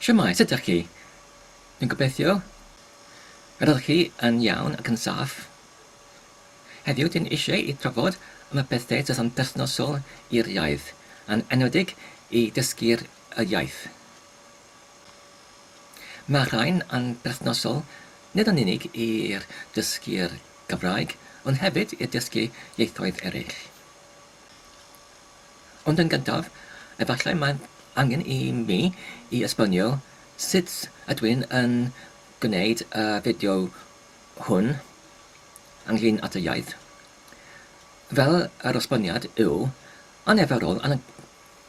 Shwmae, sut ydych chi? Dwi'n gobeithio yr ydych chi yn iawn ac yn saff. Heddiw dyn eisiau i trafod am y pethau sydd yn berthnasol i'r iaith, yn enwedig i dysgu'r y iaith. Mae'r rhain yn berthnasol nid yn unig i'r dysgu'r Gymraeg, ond hefyd i'r dysgu ieithoedd eraill. Ond yn gyntaf, efallai mae angen i mi i esbonio sut ydw i'n yn gwneud y fideo hwn ynglyn at y iaith. Fel yr esboniad yw, yn arferol yn y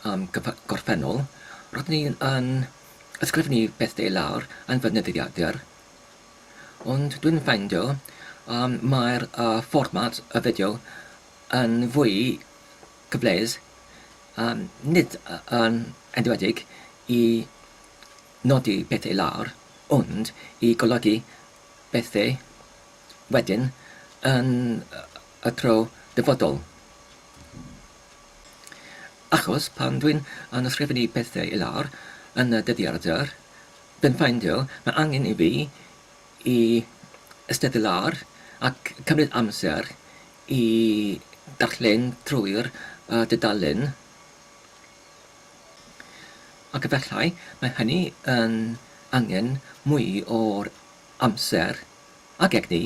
um, gorffennol, roeddwn i'n yn ysgrifennu pethau lawr yn fy nyddiadur, ond dwi'n ffeindio um, mae'r uh, fformat y fideo yn fwy cyfleus, um, nid yn enwedig i nodi pethau lawr, ond i golygu pethau wedyn yn y tro dyfodol. Achos pan dwi'n yn ysgrifennu pethau i lawr yn y dyddiadur, dwi'n ffeindio mae angen i fi i eistedd i lawr ac cymryd amser i darllen trwy'r dudalen, ac efallai mae hynny yn angen mwy o'r amser ac egni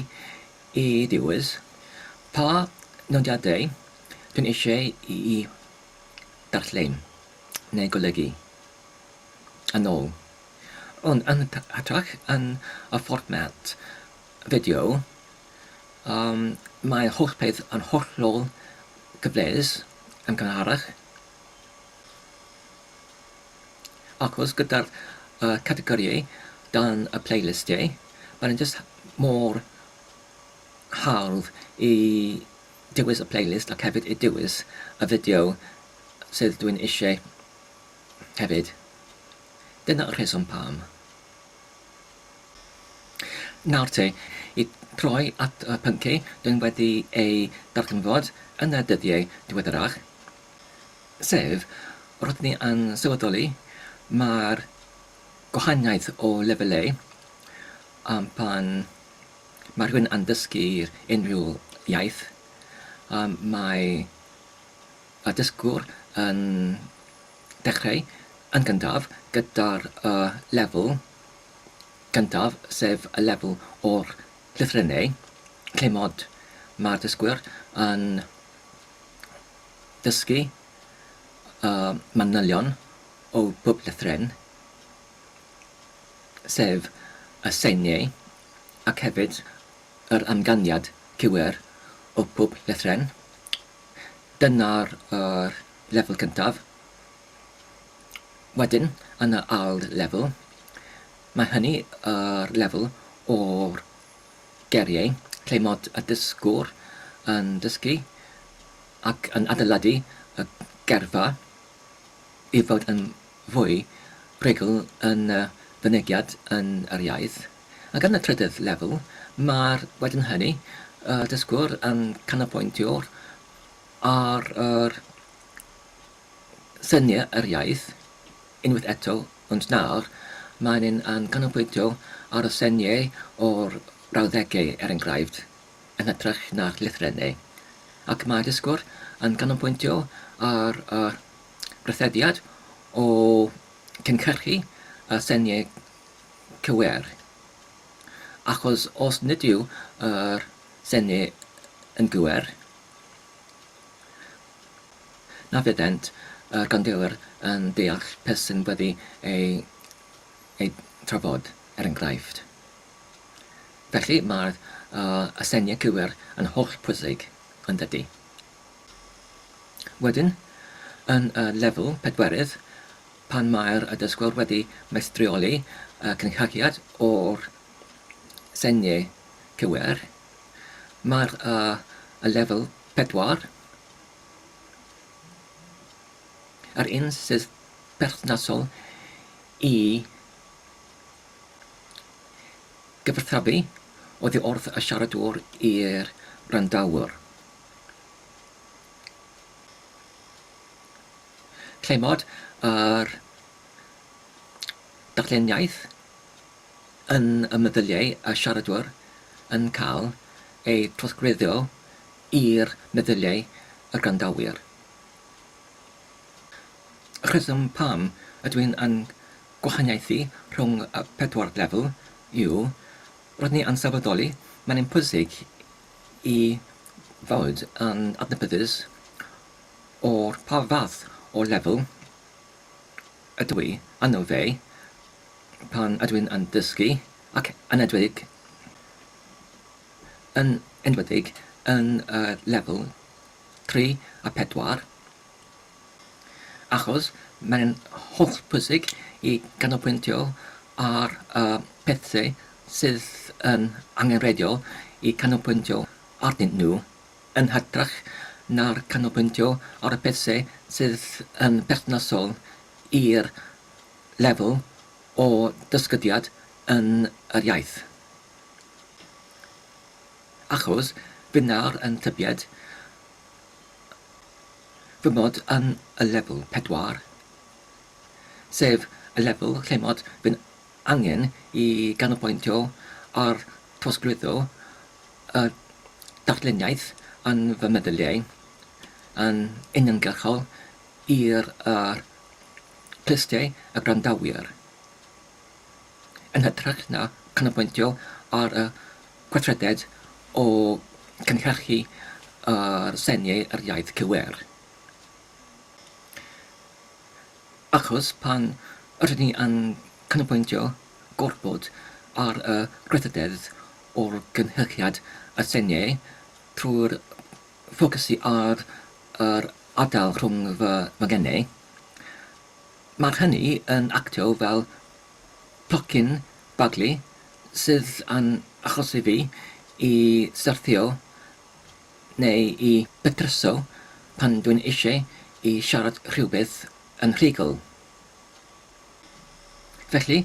i ddewis pa nodiadau dwi'n eisiau i darllen neu golygu yn ôl. Ond yn hytrach yn y fformat fideo, Um, mae holl peth yn hollol gyfleus yn gynharach. Achos gyda'r uh, categoriau dan y playlistiau, mae'n just mor hawdd i dewis y playlist ac hefyd i dewis y fideo sydd dwi'n eisiau hefyd. Dyna'r rheswm pam. Nawr te, i troi at y pynciau dwi'n wedi eu darganfod yn y dyddiau diweddarach, sef, rydyn ni yn sylweddoli mae'r gwahaniaeth o lefelau um, pan mae rhywun yn dysgu unrhyw iaith, um, mae y dysgwr yn dechrau yn gyntaf gyda'r uh, lefel gyntaf, sef y lefel o'r llythrennau, lle mod mae'r dysgwyr yn dysgu y manylion o bob llythren, sef y seiniau ac hefyd yr amganiad cywir o bob llythren. Dyna'r yr lefel cyntaf. Wedyn, yn y ail lefel, mae hynny yr lefel o'r geiriau lle mod y dysgwr yn dysgu ac yn adeiladu y gerfa i fod yn fwy rhugl yn y fynegiad yn yr iaith. Ac yn y trydydd lefel, mae'r wedyn hynny y dysgwr yn canolbwyntio ar yr syniad yr iaith, unwaith eto, ond nawr mae'n un yn canolbwyntio ar y syniau o'r brawddegau, er enghraifft, yn hytrach na'r llythrennau. Ac mae dysgwr yn canolbwyntio ar y brythediad o cynhyrchu y syniau cywir, achos os nid yw yr syniau yn gywir, Na fyddent y gwrandawyr yn deall peth sy'n wedi ei ei trafod, er enghraifft. Felly mae'r uh, aseniau cywir yn holl pwysig, yn dydy? Wedyn, yn y lefel pedwerydd, pan mae'r dysgwyr wedi meistrioli y cynhyrchiad o'r seniau cywir, mae'r uh, y lefel 4, yr un sydd perthnasol i gyfathrebu oddi wrth y siaradwr i'r wrandawyr. Lle mod yr darlleniaeth yn y meddyliau y siaradwr yn cael ei trosglwyddo i'r meddyliau y gwrandawyr. Y rheswm pam ydw i'n yn gwahaniaethu rhwng y pedwar lefel yw, rydyn ni yn sylweddoli mae'n pwysig i fod yn adnabyddus o'r pa fath o lefel ydw i yno fe pan ydw i'n yn dysgu ac yn enwedig yn enwedig yn y lefel 3 a 4 achos mae'n hollbwysig i ganolbwyntio ar y pethau sydd yn angenrheidiol i canolbwyntio arnyn nhw yn hytrach na'r canolbwyntio ar y pethau sydd yn berthnasol i'r lefel o ddysgyddiad yn yr iaith. Achos fi nawr yn tybied fy mod yn y lefel 4, sef y lefel lle mod fi'n angen i ganolbwyntio ar trosglwyddo y darlleniaeth yn fy meddyliau yn uniongyrchol i'r yr clustiau y gwrandawyr, yn hytrach na canolbwyntio ar y gweithrededd o gynhyrchu yr seniau yr iaith cywir. Achos pan rydyn ni yn canolbwyntio gormod ar y gweithrededd o'r gynhyrchiad y seniau trwy'r ffocysu ar yr ardal rhwng fy mhengennau, mae hynny yn actio fel tocyn baglu sydd yn achosi fi i syrthio neu i betruso pan dwi'n eisiau i siarad rhywbeth yn rhugl. Felly,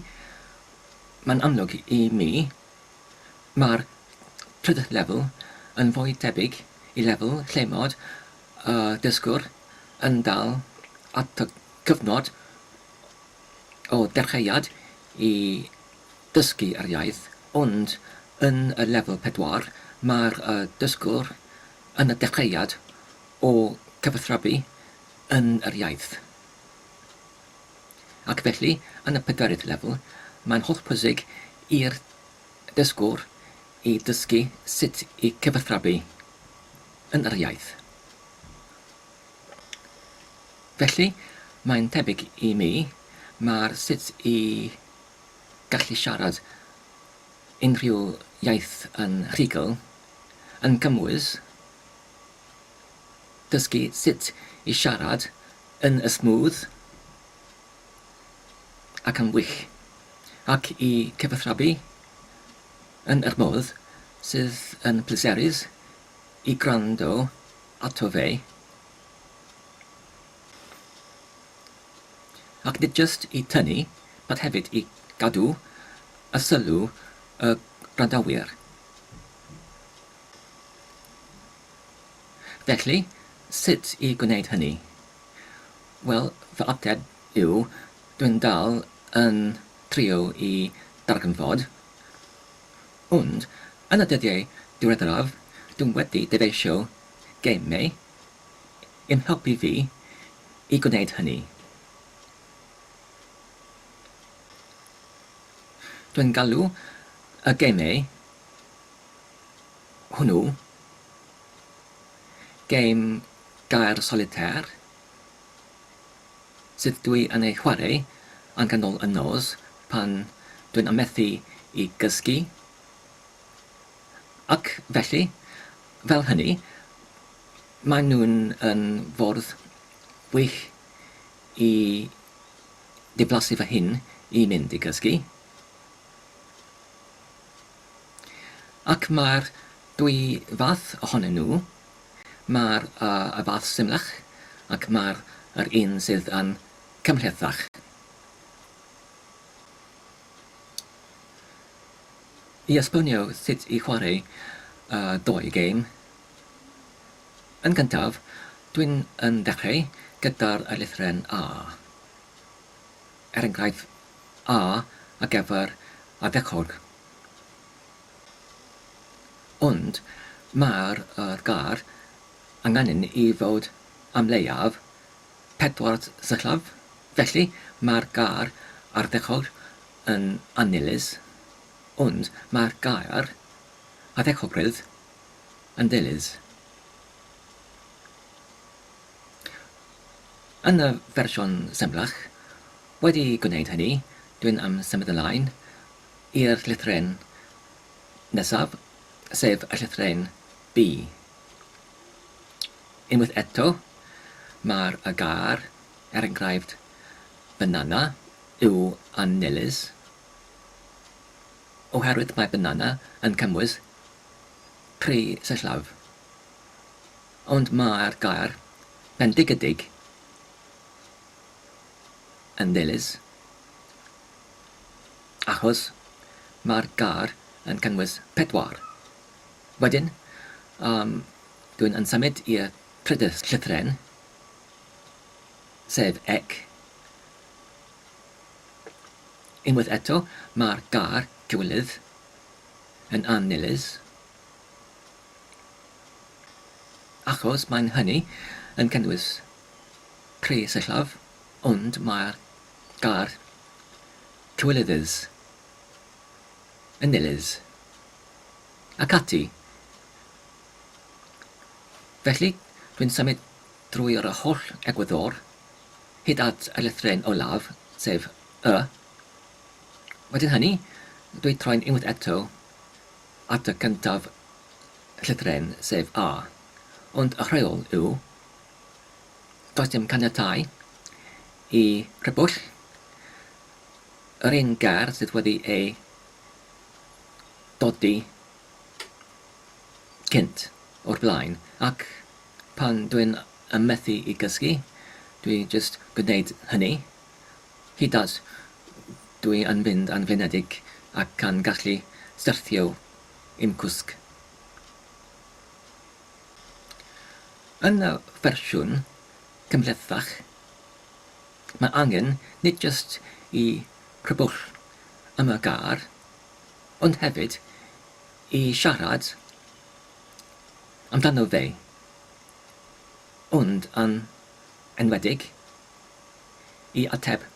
mae'n amlwg i mi, mae'r trydydd lefel yn fwy tebyg i lefel lle mod y dysgwr yn dal at y cyfnod o ddechreuad i ddysgu yr iaith, ond yn y lefel 4 mae'r dysgwr yn y dechreuad o cyfathrebu yn yr iaith. Ac felly, yn y pedwerydd lefel, mae'n hollbwysig i'r dysgwr i ddysgu sut i cyfathrebu yn yr iaith. Felly, mae'n tebyg i mi, mae'r sut i gallu siarad unrhyw iaith yn rhugl yn gymwys dysgu sut i siarad yn ysmwth ac yn wych, ac i cyfathrebu yn yr modd sydd yn pleserus i gwrando ato fe. Ac nid jyst i tynnu, but hefyd i gadw y sylw y gwrandawyr. Felly, sut i gwneud hynny? Wel, fy ateb yw, dwi'n dal yn trio i darganfod. Ond, yn y dyddiau diweddaraf, dwi'n wedi dyfeisio gemau i'm helpu fi i gwneud hynny. Dwi'n galw y gemau hwnnw gêm gair solitaire, sydd dwi yn ei chwarae yn ganol y nos pan dwi'n methu i gysgu. Ac felly, fel hynny, maen nhw'n yn ffordd wych i ddiflasu fy hun i mynd i gysgu. Ac mae'r dwy fath ohonyn nhw, mae'r y fath symlach ac mae'r yr un sydd yn cymhlethach. I esbonio sut i chwarae y ddou gêm, yn gyntaf, dwi'n yn dechrau gyda'r lythyren A. Er enghraifft, A ar gyfer ardderchog. Ond mae'r yr gair angen i fod am leiaf pedwar sillaf, felly mae'r gair ardderchog yn annilys, ond mae'r gair ardderchogrwydd yn ddilys. Yn y fersiwn symlach, wedi gwneud hynny, dwi'n am symud ymlaen i'r llythrennau nesaf, sef y llythrennau B. Unwaith eto, mae'r y gair, er enghraifft, banana, yw annilys, oherwydd mae banana yn cynnwys tri sillaf. Ond mae'r gair bendigedig yn ddilys, achos mae'r gair yn cynnwys pedwar. Wedyn, um, dwi'n yn symud i'r trydydd llythrennau, sef ec. Unwaith eto, mae'r gair cywilydd yn annilys. Achos mae'n hynny yn cynnwys tri sillaf, ond mae'r gair cywilyddus yn ddilys. Ac ati. Felly, dwi'n symud drwy'r holl egwyddor hyd at y llythrennau olaf, sef y. Wedyn hynny, dwi'n troi'n unwaith eto at y cyntaf llythrennau, sef A. Ond y rheol yw, does dim caniatáu i crybwyll yr un gair sydd wedi ei dodi cynt o'r blaen, ac pan dwi'n yn methu i gysgu, dwi jyst gwneud hynny, hyd at dwi yn mynd yn flinedig ac yn gallu syrthio i'm cwsg. Yn y fersiwn cymhlethach, mae angen nid jyst i crybwyll am y gair, ond hefyd i siarad amdano fe, ond yn enwedig i ateb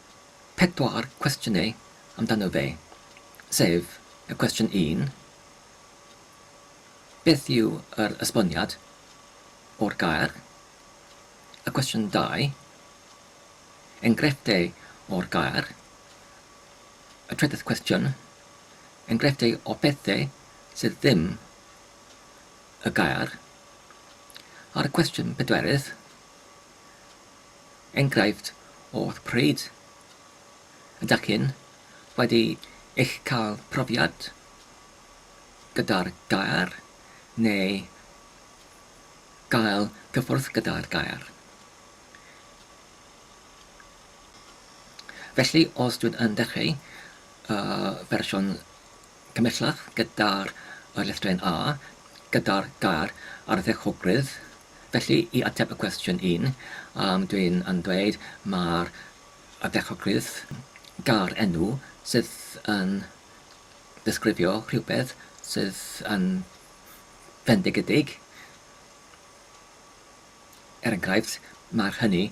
pedwar cwestiynau amdano fe, sef y cwestiwn un, Beth yw yr esboniad o'r gair? Y cwestiwn 2, Enghreifftiau o'r gair. Y trydydd cwestiwn, Enghreifftiau o bethau sydd ddim y gair. A'r cwestiwn pedwerydd, Enghraifft o'r pryd ydych chi'n wedi eich cael profiad gyda'r gair neu gael cyffwrdd gyda'r gair. Felly, os dwi'n yn dechrau y fersiwn cymysglach gyda'r lythrennau A, gyda'r gair ardderchogrwydd, felly i ateb y cwestiwn 1, um, dwi'n yn dweud mae'r ardderchogrwydd gair enw sydd yn ddisgrifio rhywbeth sydd yn fendigedig. Er enghraifft, mae'r hynny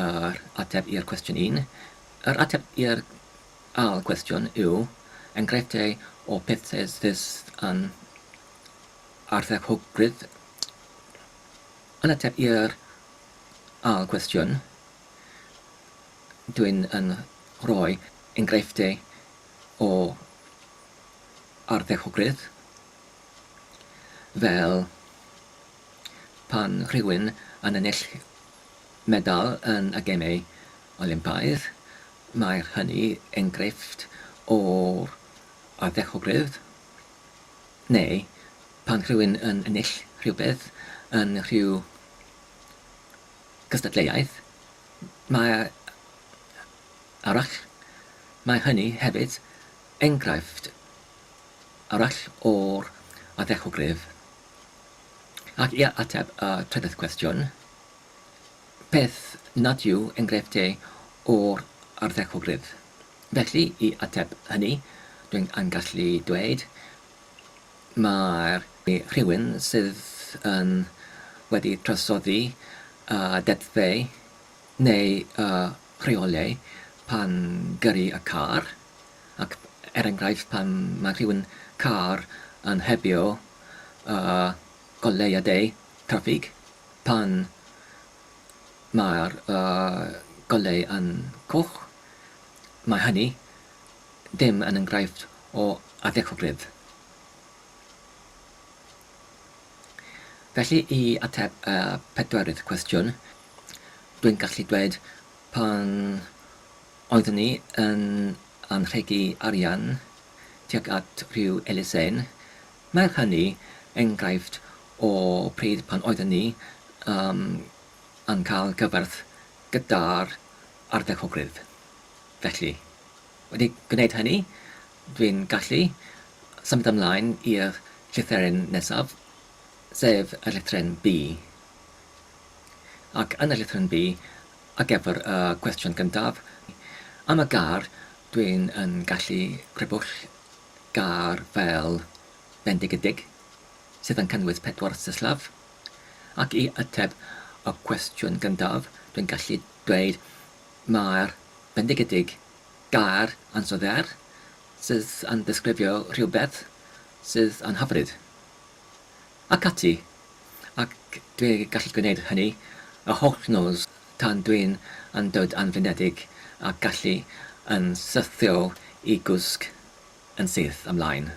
yr ateb i'r cwestiwn un. Yr ateb i'r ail cwestiwn yw enghreifftiau o pethau sydd yn ardderchogrwydd. Yn ateb i'r ail cwestiwn, dwi'n yn rhoi enghreifftiau o ardderchogrwydd, fel pan rhywun yn ennill medal yn y Gemau Olympaidd, mae hynny enghraifft o'r ardderchogrwydd, neu pan rhywun yn ennill rhywbeth yn rhyw gystadleuaeth, mae arall. Mae hynny hefyd enghraifft arall o'r ardderchogrwydd. Ac i ateb y trydydd cwestiwn, beth nad yw enghreifftiau o'r ardderchogrwydd? Felly, i ateb hynny, dwi'n yn gallu dweud, mae'r rhywun sydd yn wedi trosoddi y deddfau neu y rheolau pan gyrru y car, ac er enghraifft pan mae rhywun car yn hebio y goleuadau traffig pan mae'r golau yn coch, mae hynny ddim yn enghraifft o ardderchogrwydd. Felly, i ateb y pedwerydd cwestiwn, dwi'n gallu dweud pan oeddwn i yn anrhegu arian tuag at rhyw elusen, Mae hynny enghraifft o pryd pan oedden ni yn cael cyfwerth gyda'r ardderchogrwydd. Felly, wedi gwneud hynny, dwi'n gallu symud ymlaen i'r llythyren nesaf, sef y llythyren B. Ac yn y llythyren B, ar gyfer y cwestiwn gyntaf, am y gair dwi'n yn gallu crybwyll gair fel bendigedig, sydd yn cynnwys pedwar sislaf, ac i ateb y cwestiwn gyntaf, dwi'n gallu dweud mae'r bendigedig gair ansoddair sydd yn disgrifio rhywbeth sydd yn hyfryd. Ac ati. Ac dwi gallu gwneud hynny y holl nos tan dwi'n yn dod yn flinedig a gallu yn syrthio i gwsg yn syth ymlaen.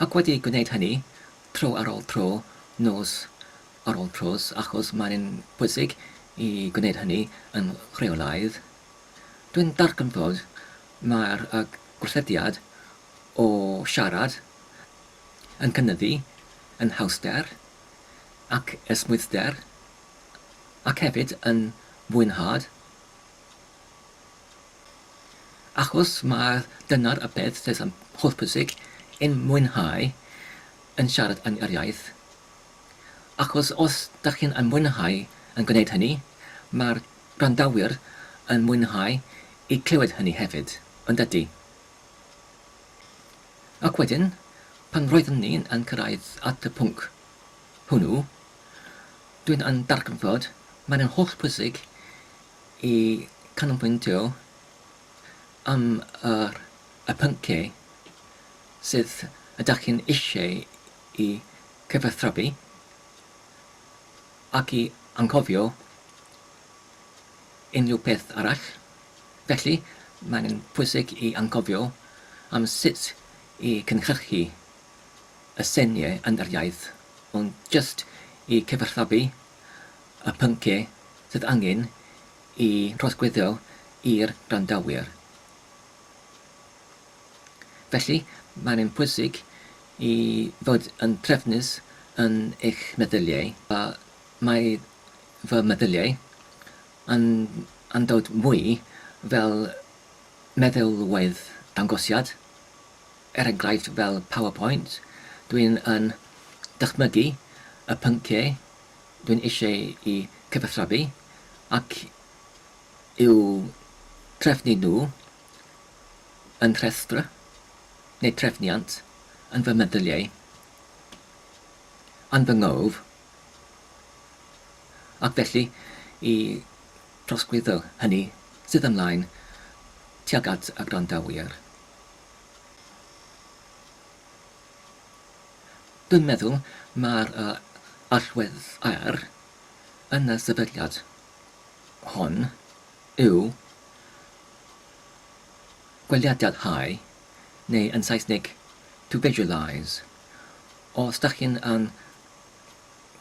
Ac wedi gwneud hynny, tro ar ôl tro, nos ar ôl tros, achos mae'n bwysig i gwneud hynny yn rheolaidd, dwi'n darganfod mae'r gwrthodiad o siarad yn cynyddu yn hawster ac esmwythder ac hefyd yn fwynhad. Achos mae'r dyna'r y peth sydd yn hollbwysig yn mwynhau yn siarad yn yr iaith. Achos os dach chi'n yn mwynhau yn gwneud hynny, mae'r gwrandawyr yn mwynhau i clywed hynny hefyd, yn dydy? Ac wedyn, pan roeddwn ni'n yn cyrraedd at y pwnc hwnnw, dwi'n yn darganfod mae'n yn hollbwysig i canolbwyntio am yr y pynciau sydd ydach chi'n eisiau i cyfathrebu ac i anghofio unrhyw peth arall. Felly, mae'n pwysig i anghofio am sut i cynhyrchu y seniau yn yr iaith, ond jyst i cyfathrebu y pynciau sydd angen i trosglwyddo i'r gwrandawyr. Felly, mae'n pwysig i fod yn trefnus yn eich meddyliau. Mae fy meddyliau yn yn dod mwy fel meddylwedd dangosiad, er enghraifft fel PowerPoint, dwi'n yn dychmygu y pynciau dwi'n eisiau i cyfathrebu ac i'w trefnu nhw yn rhestr neu trefniant yn fy meddyliau, yn fy nghof, ac felly i drosglwyddo hynny sydd ymlaen tuag at y gwrandawyr. Dwi'n meddwl mae'r allwedd air yn y sefydliad hon yw gweliadau hau, neu yn Saesneg to visualise. Os dach chi'n yn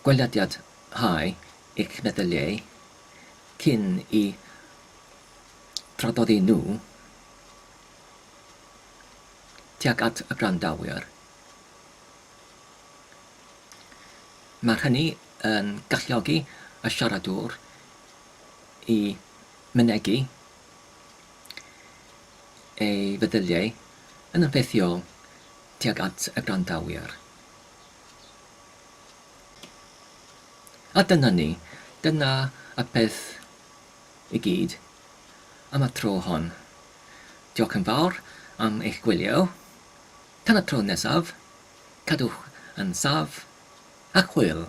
gweliadau hau eich meddyliau cyn i traddodi nhw tuag at y gwrandawyr. Mae hynny yn galluogi y siaradwr i mynegi ei feddyliau yn effeithiol tuag at y gwrandawyr. A dyna ni, dyna y peth i gyd. am y tro hon. Diolch yn fawr am eich gwylio. Tan y tro nesaf, cadwch yn saff a hwyl!